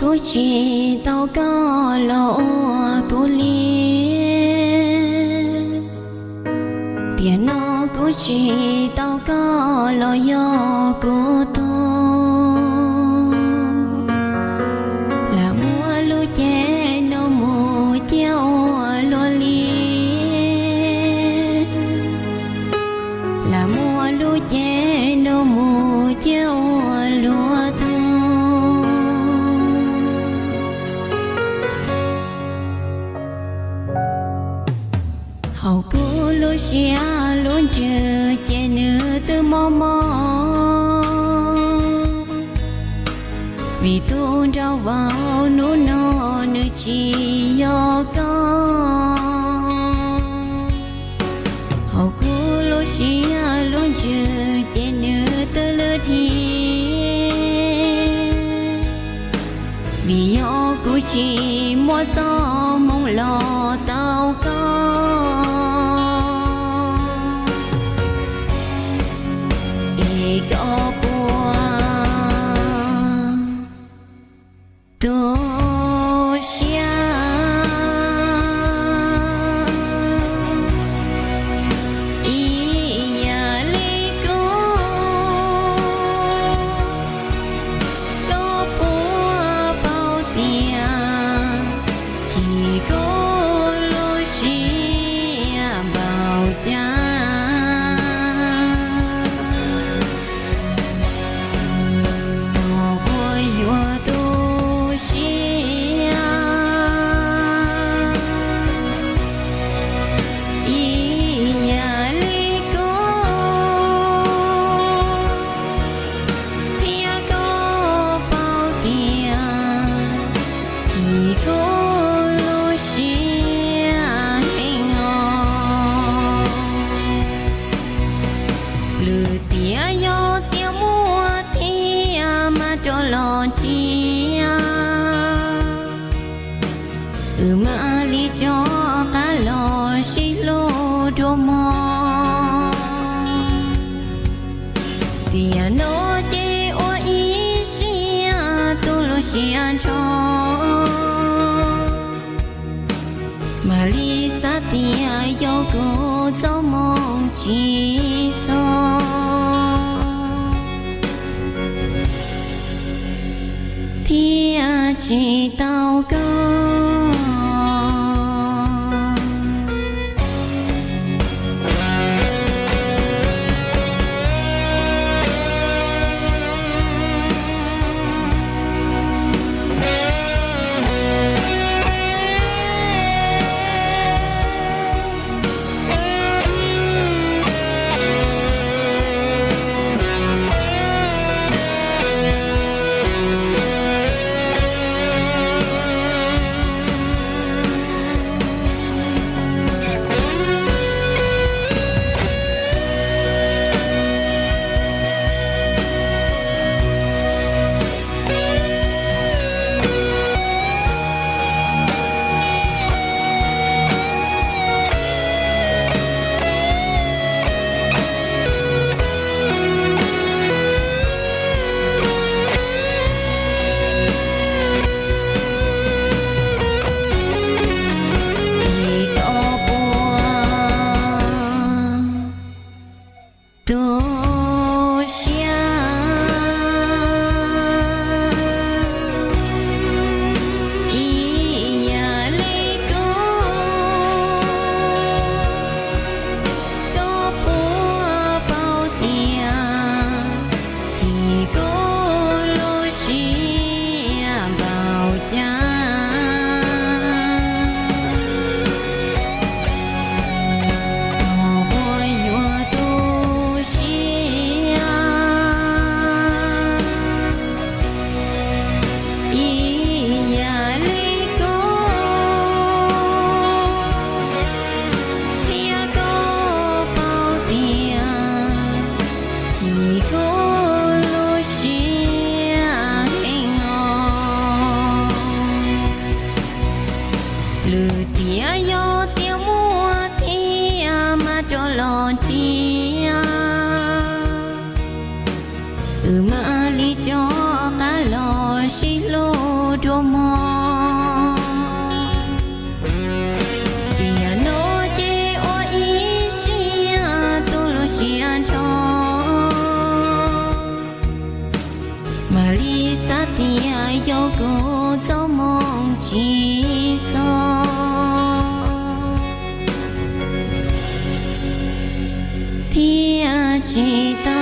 Kuv tsis tau koj los ua kuv li, tiam no kuv tsis tau koj los yog kuv tug. Lam muab lub cev no mus cia ua luaj li, lam muab lub cev no mus cia ua luaj tug. Hauv kuv lub siab lub ntsws ces nws twb mob mob, vim tus nraug vauv hnub no nws tsis yog koj. Hauv kuv lub siab lub ntsws ces nws twb lwj dhi, vim yog kuv tsis muab txoj hmoo los tau koj. Es koj puas tu siab ib yam li kuv? Koj puas paub tias chim kuv lub siab npaum cas? Thaum uas yuav tu siab ib yam li kuv, thiab koj paub tias chim kuv lub siab heev os. Lwm tiam yog tias muaj tiag mas rov los ntsia, wb mam li rov qab los sib hlub dua mog. Tiam no ces ua ib siab tu lub siab nrho, mam li xav tias yog kuv txoj hmoo tsis txog, thiaj tsis tau koj. tsis tau